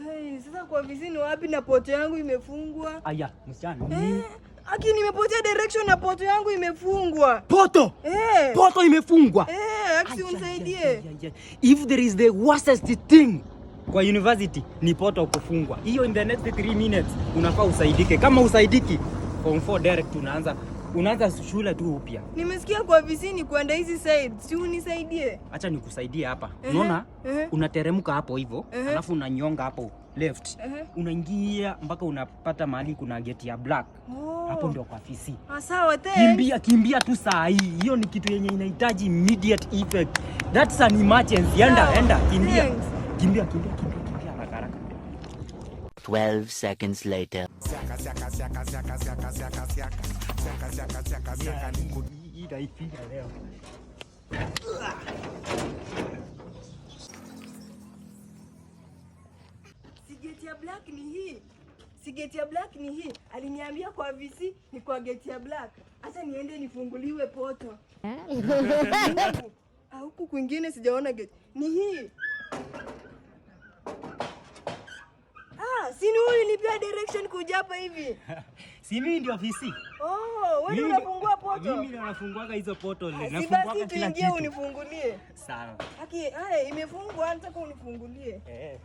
Guys, sasa kwa VC ni wapi na poto yangu imefungwa? Aya, msichana. Eh, aki nimepotea direction na poto yangu imefungwa. Poto. Eh. Poto imefungwa. Eh, aki Ai, ai, unisaidie. ai, ai, ai. If there is the worstest thing kwa university ni poto kufungwa. Hiyo in the next 3 minutes unafaa usaidike. Kama usaidiki, form 4 direct unaanza shule tu upya. Nimesikia kwa VC ni kwenda hizi side. Si unisaidie. Acha nikusaidie hapa. Ehe, Unaona? ehe. Unateremka hapo hivyo, Ehe. alafu unanyonga hapo left. Ehe. Unaingia mpaka unapata mahali kuna gate ya black. Oh. Hapo ndio kwa VC. Ah, sawa, thanks. Kimbia, kimbia tu saa hii. Hiyo ni kitu yenye inahitaji immediate effect. That's an emergency. Enda, Sawa, enda, kimbia. thanks. Kimbia, kimbia, kimbia, kimbia haraka haraka. 12 seconds later. Siaka, siaka, siaka, siaka, siaka, siaka, siaka. Siaka, siaka, siaka, siaka, niku- Hii itaipiga leo. Si gate ya black ni hii. Si gate ya black ni hii. Aliniambia kwa VC ni kwa gate ya black. Acha niende nifunguliwe poto. Ah, huku kwingine sijaona gate. Ni hii. Ah, si ni huyu nilipea direction kuja hapa hivi. Si mimi ndio VC. Oh, wewe Mimi unafungua poto. Mimi ndio nafunguaga hizo poto. Ah, si Nafunguaga basi kila tuingie kitu. unifungulie. Sawa. Aki, haya imefungwa, nataka unifungulie. Eh.